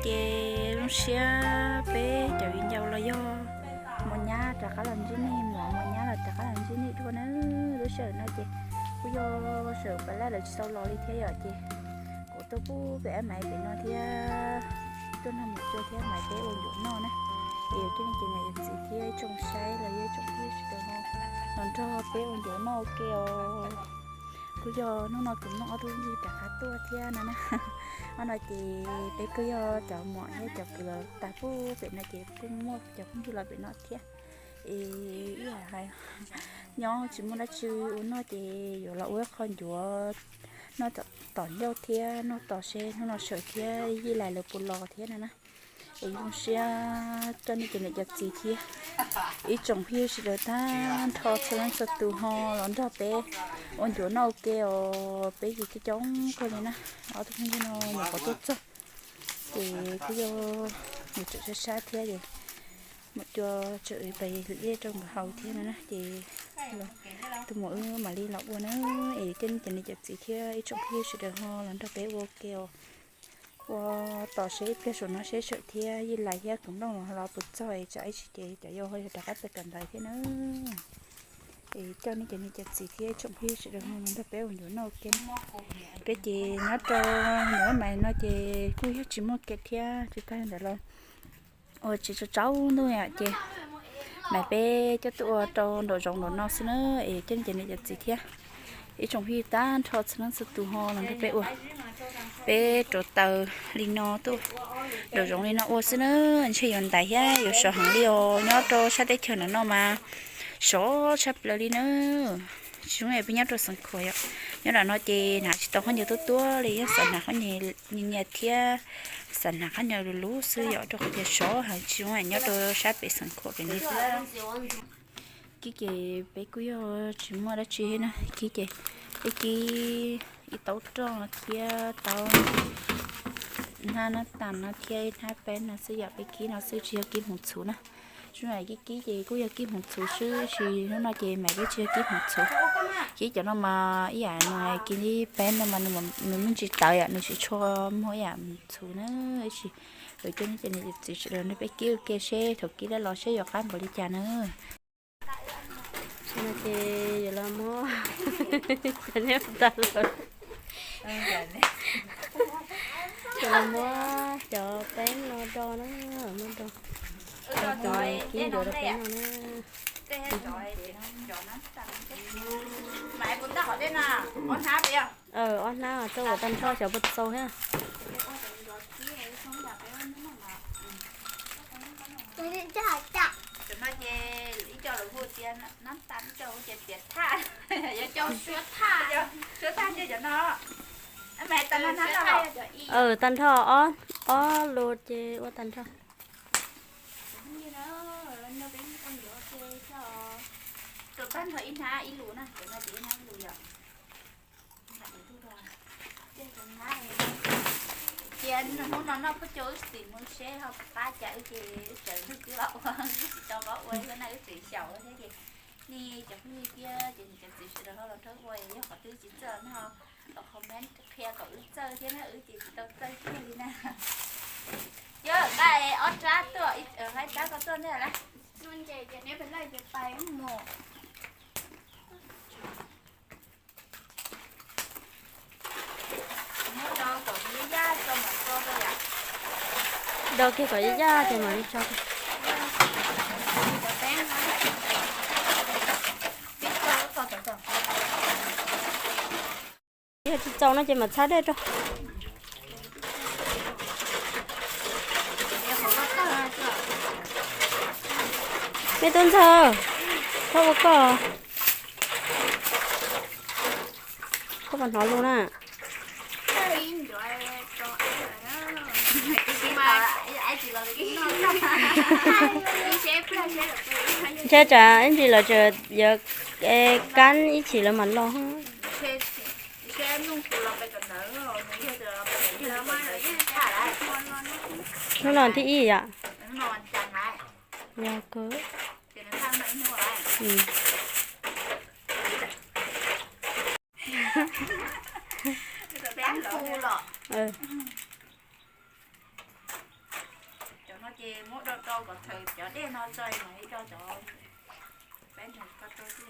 Ces zoo siab peb cov viv ncaus los yog Mos Nyab rov qab los ntsib nej, Mos Mos Nyab los rov qab los ntsib nej dua na. Lub sij hawm no ces kuj yog sij hawm pas laj lawv tsis tau los li thiab yom, ces kuv tuaj pub pem Maiv pem no thiab, tuaj nrog Maiv Cua thiab Maiv peb ua ncuav noj na. Es yog coj nej cov niam cov txiv thiab ib tsoom saib los yog ib tsoom phooj ywg sawv daws ho los nrog peb ua ncuav noj ua ke os. Kuj yog hnub no kuv muaj ob tug phooj ywg rov qab tuaj thiab no na. Hnub no ces peb kuj yog cov muam thiab cov kwv los tag pub pem no ces kuj muaj cov phooj ywg los pem no thiab. Es ib yam hais nyob tsis muaj dab tsi ua noj ces yuav los ua ib qho ncuav noj tom ncauj thiab noj tos seb hnub no sawm thiab Yij Lais lawv puas los thiab no na. Es zoo siab coj nej cov niam cov txiv thiab ib tsoom phooj ywg sawv daws tag nrho txhua leej txhua tus ho los nrog peb ua ncuav noj ua ke os. Peb yim coob coob kawg li na, ob tug phooj ywg no nyuam qhuav tuaj txog ces kuj yog mus tseem sab sab thiab es Maiv Cua tseem pas hliv rau npawg hauv thiab no na ces tus muam wb mam li los ua na. Es coj nej cov niam cov txiv thiab ib tsoom phooj ywg sawv daws ho los nrog peb ua ke os. Ua tos seb ib pliag saum no seb sawm thiab Yij Lais thiab Koom Nplooj los puas txog es tsam ib tsam ces cov yau ho yog rov qab tawm kawm ntawv thiab na. Es coj nej cov niam cov txiv thiab ib tsoom phooj ywg sawv daws ho los nrog peb ua ncuav noj ua ke. Peb ces nyob rau nram Maiv no ces kuj yog tsis muaj kev thiab tsis tag li ntawd los ua tsis tsaus tsaus ntuj yom ces Maiv peb coj tuaj ua rau nraum zoov nraum no xwb na. Es coj nej cov niam cov txiv thiab ib tsoom phooj ywg tag nrho txhua leej txhua tus ho los nrog peb ua. Peb rauv taws li no tuaj nraum zoov li no ua xwb na, ntshe yuav ntaiv thiab yuav sov heev li os. Nyob rau sab teb chaws ntawm no mas sov tshaj plaws li na. Tsis zoo peb nyob rau Xeev Khuam yom, nyob nram no ces hnav tsis tau khaub ncaws tuab tuab li, yog xav hnav khaub ncaws nyias nyias thiab xav hnav khaub ncaws luv luv xwb yom, rau qhov tias sov heev tsis zoo nyob rau sab pem Xeev Khuam pem no. Kib ces peb kuj yog tsis muaj dab tsi thiab na, kib ces peb kib ib taub roj thiab taub hnab nab tas no thiab ib hnab peb no xwb yom, peb kib no xwb tsis yog kib hmoov txhuv na. Zoo li kib kib ces kuj yog kib hmoov txhuv xwb, tab sis hnub no ces Maiv peb tsis yog kib hmoov txhuv. Kib cov no mas ib yam nws kib peb no mas nws me ntsis tawv yom, nws tsis tshua muaj ib yam txhuv na, tab sis yuav coj nej cov niam cov txiv sawv daws nrog peb kib ua ke seb thaum kib dab los seb yuav qab npaum li cas na. No ces yuav los muab cov neb tas los, yuav los muab cov peeb no do na, muab do, do tus kib ncuav rau peb no na. Ob hnab rau ua tag nrho xyov puas txaus thiab. Cov no ces ib co lawv hu tias nab tas, ib co hu tias tiav thaj, yuav coj suab thaj, suab thaj coj cov no. Mas tag nrho, tag nrho ob, ob lus ces ua tag nrho. Rau tag nrho ib hnab ib lus na, cov no ces ib hnab ib lus yom. Cia hnub no noj pub cuag wb txiv mus seb ho pab cas wb ces wb tseem nrog wb los ua, wb tsis tau paub ua thiab na, wb tseem xyaum ua thiab ces nej cov phooj ywg thiab ces cov txiv sawv daws ho los nrog ua, yog qhov twg tsis txawj no ho comment qhia kom wb txawj thiab na, wb ces tsis tau txawj kiag li na. Yog nqa ob rab tuaj, ib rab ko tuaj ntej lawm. Do kiag kom yaj yaj ces mam li tso. Yog tsis txaus no ces mam txhab dej rau. Me tub ntxawg, koj ua koj, koj puas hnov lus na? Ntshe tsam ib ntsis lawv tseem yuav kab ib chim lawv mam los. Hnub no thib ib yom? Yog kawg. Ces muab do do kom thaws cov dej no tso mam li do cov peb no ko rau xwb.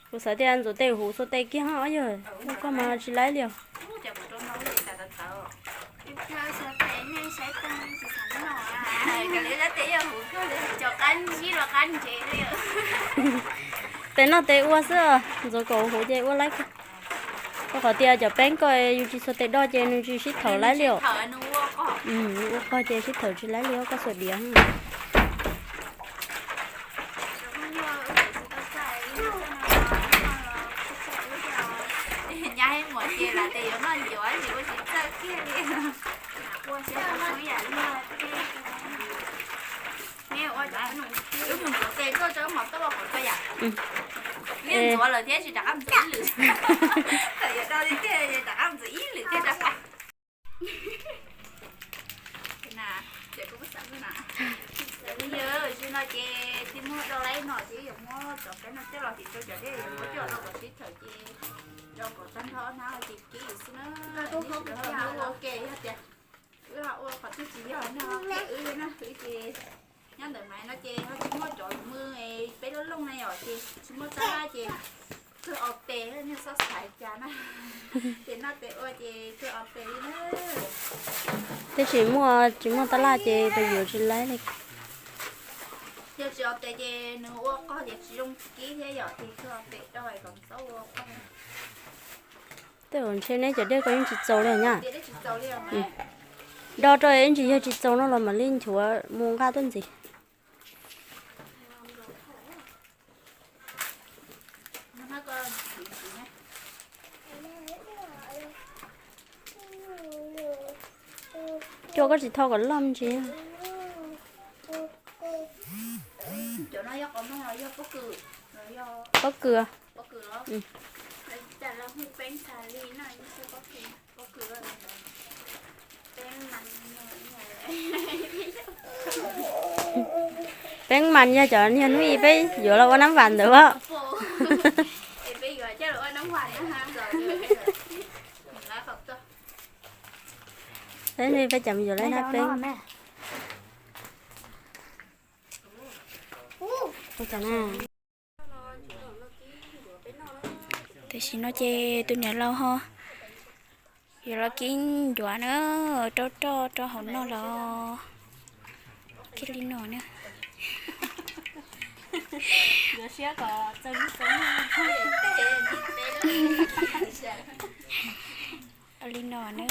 Kuv xav tias ntxuav tes huv xuas tes kiag os, yog ua koj mas tsis laib li os. Cov qab ntsib los qab ntsev li. Tes noj tes ua xwb, ntxuav kom huv ces ua laib kawg. Rau qhov tias cov peeb ko yus tsis xuas tes do ces nws tsis sib thaum laib li os. Ua qog ces sib thaum tsis laib li os, koj xuas diav. Nyab hais muam ces lam tes yuav noj ncuav ces ua tsis txawj kiag li. Wb mus ntxuav tes tuaj rau mos toj qhov ko yam. Liaj ntxuav lawm thiab tsis rov qab mus ntxuav ib lwm. Thaum yuav do li tiag rov qab mus ntxuav ib lwm thiab rov qab. Ces kuv xav na, yog tsis no ces twb muab do laib no ces yuav muab cov peeb no coj los tim rau cov dej, yuav muab coj rau kom sib thaum ces rau kom tag nrho hnab ces kib yus xwb na. Ua ke yog tias wb ho ua qhov twg tsis yog no, wb na wb ces nyob ntawm Maiv no ces ho tsis muaj cov mws peb lub looj na yom, ces tsis muaj tab laj ces kawg o tes, nej txhob xav cas na. Ces noj tes ua ces kawg o tes li na. Tab sis muaj tsis muaj tab laj ces pes yuav tsis laib li. Yog tsis o tes ces nws ua qog ces tsis zoo kib thiab yom, ces kawg o tes rau kom txhob ua qog. Tej zaum ntshe neb cov dej ko yeej tsis txaus li nyab. Do rau ib ntsis yog tsis txaus no los mam li nchuav mus nqa tuaj ntxiv. Cua koj tsis tho kom loj me ntsis. Pob kws. Peeb mas yog cov niag hnub ib peb yuav los ua nab vas ntawd as. Peb cov yuav lawm nab peeb. Tam sim no ces tus niam laus ho yuav los kib ncuav na, rau roj rau hauv no los kiag li no na. Li no na,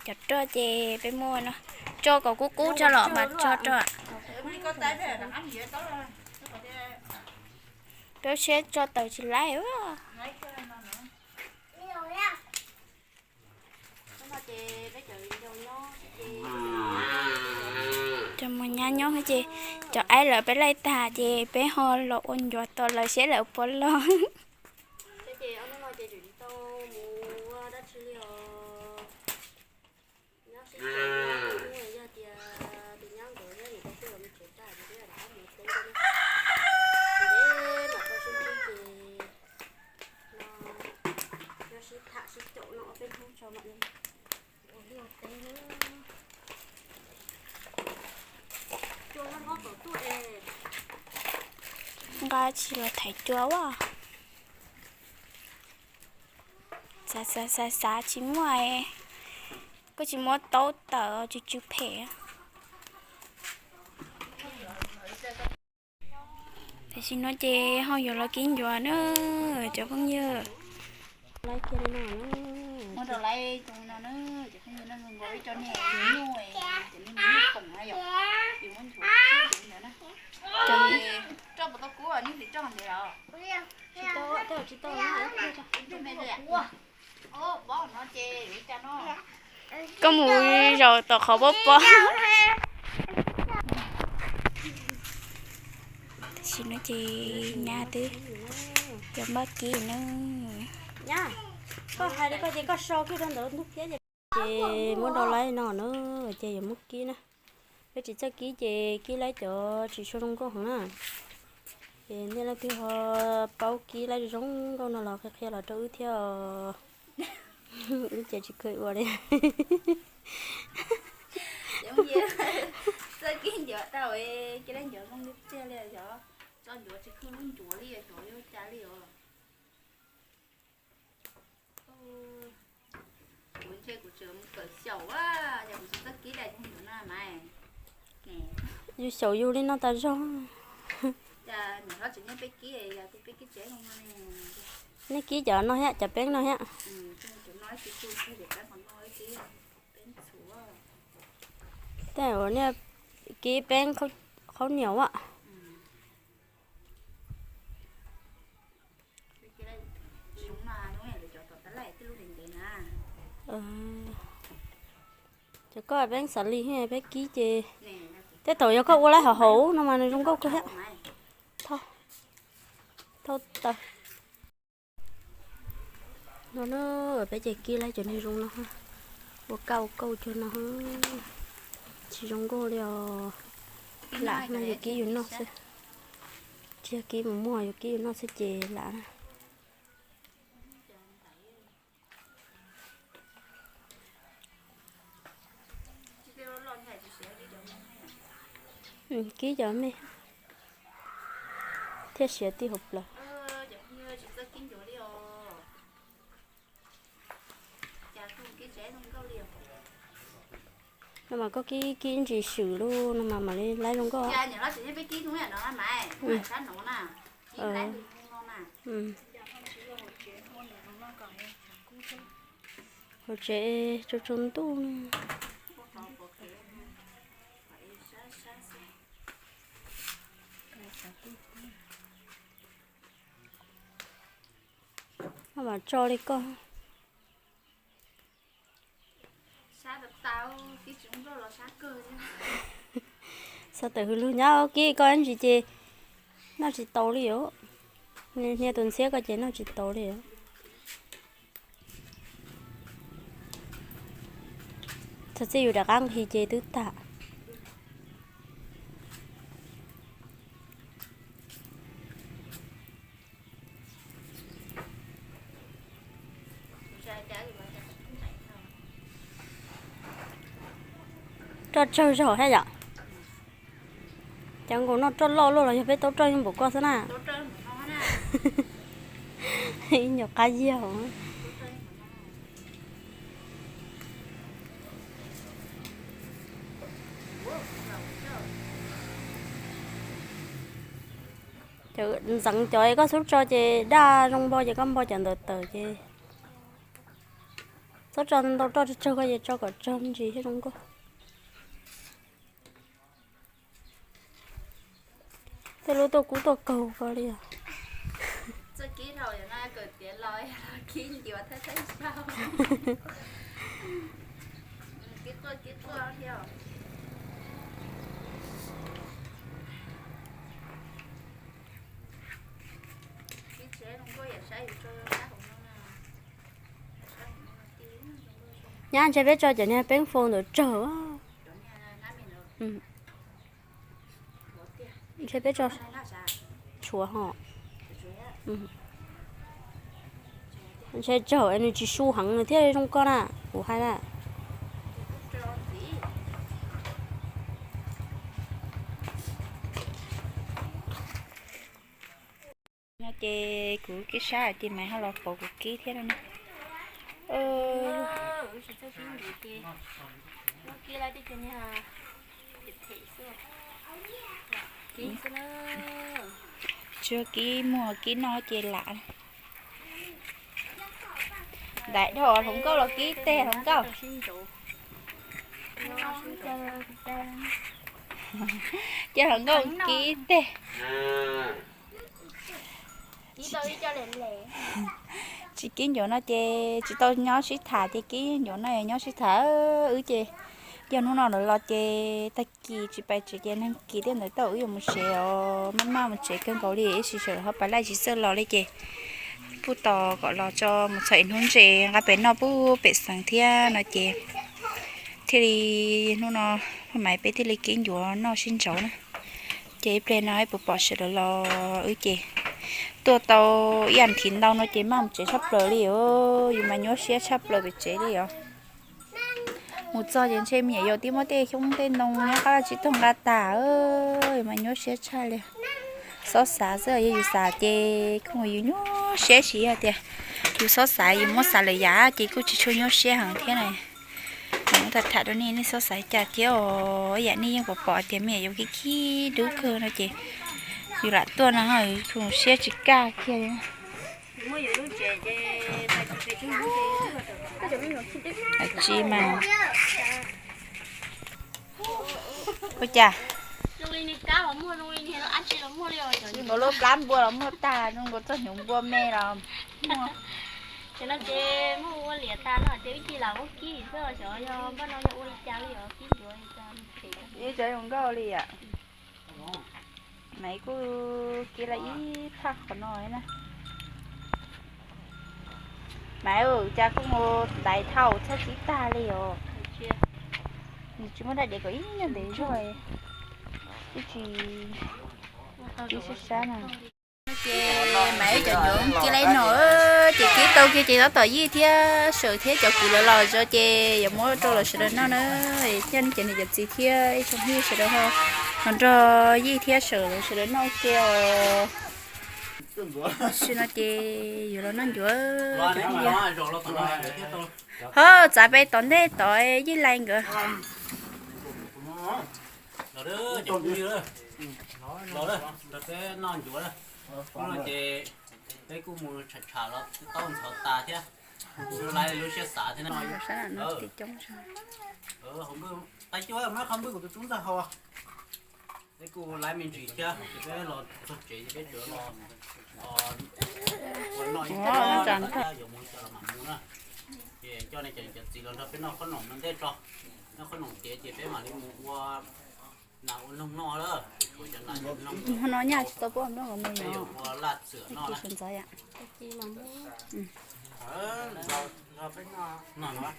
cov roj ces peb muab no tso kom kub kub tso los mas tso rau. Peb siab tso taws tsis laib. Cov mus nyab nyob ces cov aib lawv peb laij tag ces peb ho los ua ncuav tos lawv seb lawv puas los. Nqa tsis los thaiv cua as. Xav xav xav xav tsis muaj, koj tsis muab taub tawm tsw tsw phem. Tam sim no ces ho yuav los kib ncuav na cov phooj ywg. Koj mus zaum tom qhov pob pob. Tam sim no ces nyab twb yuav npaj kib na. Koj hais li koj ces koj so kiag rau ntawd ntug thiab ces. Ces muab do laib no na, ces yuav muab kib na. Peb tsis txawj kib ces kib laib cov tsis tshua zoo nkauj heev na. Ces nej leej twg ho paub kib laib zoo nkauj no los qhia qhia los rau wb thiab os. Wb ces tsis kheev ua li. Txawj kib ncuav tau, cia li ncuav zoo li tiag li yog. Txawj ncuav tsis khwj lub ncuav li yog xyov yog cas li os. Kuv ntshe kuv tseem mus kawm xyaum, yog kuv tsis txawj kib li yus na mas. Yus xyaum yus li no tas zog. Cas niam hlob tsis nyiam peb kib, yog peb kib tsev no ne. Nej kib cov no thiab, cov peeb no thiab. Tej uas nej kib peeb khaub niam a. Cov koj peeb xav li thiab peb kib ces tej thaum yog koj ua laib hauv hauv no mas nws zoo nkauj kawg thiab. Thauj taws. No na, peb ces kib laib cov niag zoo no, ua kauj ua kauj cuag no, tsis zoo nkauj li os. Lam no yus kib yus noj xwb, tsis yog kib mus muag, yus kib yus noj xwb ces lam na. Kib cov me thiaj siav tij hauv plaws. No mas koj kib kib ntsis swm lub no mas mam li laib zoo nkauj. Hauv tsev tsaus tsaus ntuj no. Mam tso li koj. Xav tawm hws lug nyab kib koj ib ntsis ces noj tsis tau li os. Hnia tus ntxhiab koj ces noj tsis tau li os. Txog txij yus rov qab nqhis ces twb tag. Roj tsawg zog thiab yom? Cov nkaus noj roj loj luaj los yog peb taub roj yeej npaum koj xwb na. Ib nyuag qab yiag. Ntxeev cov koj xub tso ces daj zoo npo ces koj npo cov ntawd tawm ces txhob tso ntau roj tsawg tsawg koj ces tso kom tsawg me ntsis thiaj zoo nkauj. Tej lub tuaj kub tuaj kaug ko li os. Nyab ntshe peb tso cov niag peeb fau ntawd tsawg. Ntshe peb tso tshuav ho. Ntshe tsawg es nws tsis su heev nws thiaj zoo koj na, kuv hais na. No ces kuv kib sab ces Maiv ho los pauv kuv kib thiab no. Tsis kib muag kib noj ces lam. Ntaiv dhau hluas nkauj los kib teg hluas nkauj. Cia hluas nkauj kib teg. Tsis kib ncuav no ces tsis tau nyob sib tham ces kib ncuav no nyob sib tham. Wb ces yog hnub no lawv los ces tag kis tsis pais tsev ces nag kis thiab ntawd tau wb yuav mus tsev os, maj maj mus tsev kawg nkaus li ib sim sawv ho pais laij tsis txawj los li ces kuj tos kom los tso mus txhom ib hnub ntses nqa pem noj pub pem xeev thiab no ces thiaj li hnub no Maiv peb thiaj li kib ncuav noj sib ntsauv na. Ces ib pliag no ib puas pom sawv daws los wb ces tuaj tau ib as thiv ntau no ces maj mus tsev tshaj plaws li os, yus mas nyuaj siab tshaj plaws pem tsev li os. Mus txog ces ntshe me nyuam yaus twb muab tej xyoob tej ntoo nyob qab tsib taug nqa tas, mas nyuaj siab tshaj li. Xob xav xwb, yog yus xav ces kuj yus nyuaj siab siv tias yus xob xav, yus muab xav lawm yam ces kuj tsis tshua nyuaj siab heev thiab na. Tham tham rau nej, nej xob xav cas thiab os, yam nej yeej pom pom tias me nyuam yaus khib khib dub kawg no ces yus lam tuaj no kuj siab tsis kaj kiag li. Tsis mas ua cas, nkaus lub plab npua los muaj tag, nkaus txoj hnyuv npua me los muaj. Ib cov zoo nkauj li yam. Maiv kuj kib lawm ib phaj qhov no na. Maiv, cas kuj mus ntaiv thauj txhob kib tag li os. Nws tsis muaj daj dev kom ib nyuag ntev zog, ib tsis kib sab sab na. Ces Maiv cov ncuav kib lawm ib no, ces kib tau kiag ces tab tom Yij thiab Sawm thiab cov kwv lawv los zov ces yuav muab rau lawv sawv daws noj na. Thiab cov niam cov txiv thiab ib tsoom phooj ywg sawv daws ho nrog Yij thiab Sawm lawv sawv daws noj ua ke os. Tam sim no ces yuav los noj ncuav. Ho txav pem tom ntej tod Yij Lais nkawd. Los, peb kuj mus tsham tsham los tau ntxhov tas thiab. Laiv lub siab xav thiab na. Qhov npwj kuv tus tub ntxawg haus. Peb kuj laiv me ntsis thiab ces peb los txog tsev ces peb tsuas los ua noj ib pliag, yuav mus tso los mam mus na. Ces coj nej cov niam cov txiv los nrog peb noj qhob noom no ntej tso. Noj qhob noom tiav ces peb mam li mus ua nas ua noog noj lawm. Tshuav cov nas cov noog no nyaj tsis tau pub noj los mus, peb yuav ua laj txwm noj na.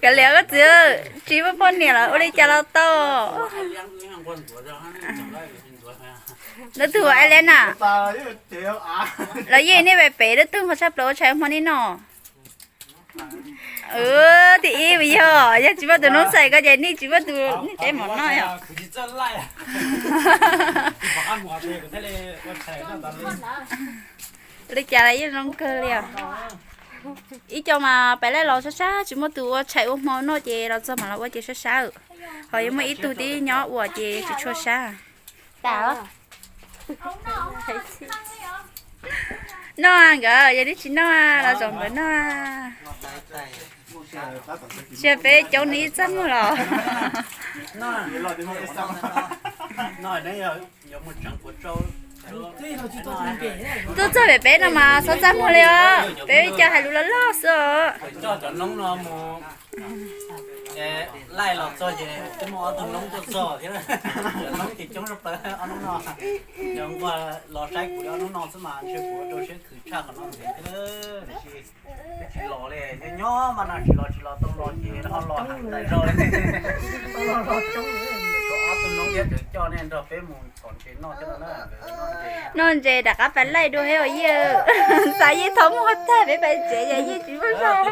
Kav liam koj txiv, tsis muaj poj niam los ua li cas los tau. Leej twg ua Elena? Los Yij nej pem pem leej twg ho tshaj plaws ua tshais ua hmo nej noj? Thib ib yog, yog tsis muaj tus noob xais ko ces nej tsis muaj tus nej tsev mov noj yom. Li cas los yeej zoo kawg li os. Ib co mas pem laij los sab sab tsis muaj tus ua tshais ua hmo noj ces los txog mam los ua ces sab sab. Ho yuav muaj ib tug tib nyob ua ces tsis tshua sab. Noj nkawd, yog twb tsis noj los zaum nkawd noj. Tsis yog peb coob nws ib txaj muag los. Tuaj txog pem peb no mas txhob txaj muag li os, peb coj hais lus loj loj xwb os. Laij los txog ces twb muaj ob tug noob tuaj txog thiab. Cov noob ces coob tshaj plaws ob hnub no. Cov nquag los saib kuv ob hnub no xwb mas ntshe kuv ua rau siab khwv tshaj qhov no ntxiv thiab. Twb tsis los li, nyob nyob mas no tsis los tsis los tau los ces ho los heev tas zog li. Los los coob, tshuav ob tug noob thiab tseem coj nej nrog peb mus txhom ntses noj thiab no na. Noj ntses rov qab pais laij dua thiab os Yij. Xav Yij thov muag tag peb pais tsev ces Yij tsis muaj zog.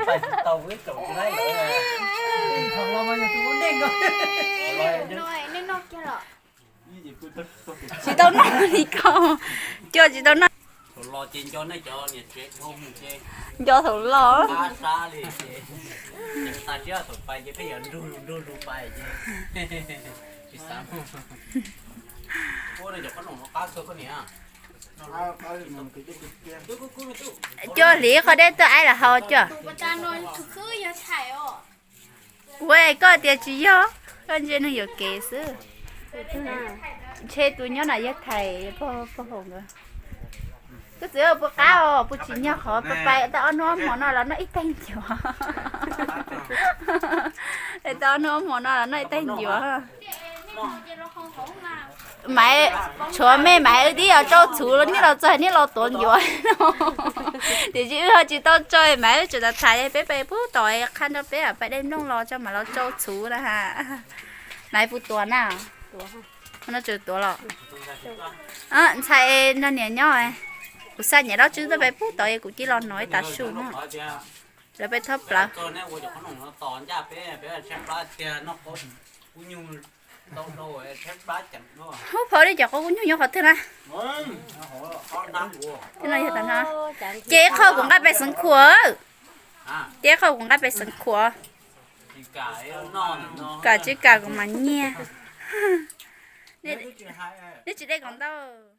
Tsis tau noj li ko, coj tsis tau noj. Nco thaum los. Coj hliv qhov dej tuaj aib los haus coj. Ua koj tias tsis yog, koj ntsia neeg yuam kev xwb. Ntshe tus nyob no yog thais pog hau nkawd. Koj txiv, puas qab os, puas tsim nyog qhov pais tau ob hnub ob hmo no los noj ib taig ncuav? Pais tau ob hnub ob hmo no los noj ib taig ncuav. Maiv, tshuav mej Maiv wb tib yog tsau txhuv los niaj los txog niaj los tuav ncuav. Tiam sis wb ho tsis tau tsau, Maiv wb tseem tham tham peb peb pub tom qha nrog peb pais dej nplooj los tso mam los tsau txhuv na ha. Maiv puas tuav na? No tseem tuav los. Ntxhais nrog niam nyob, kuv xa niam Dab Tswb tuaj peb pub tom es kuv cia los no ib tav su no. Lawv peb thob plawv. Hub, phau dej cov qub kub nyuj nyob qhov twg na? Ces ib qho kuv nqa pais xeev khuam. Ces ib qho kuv nqa pais xeev khuam. Kam tsis kam kuv mam nyiag. Nej tsis dej kom ntau.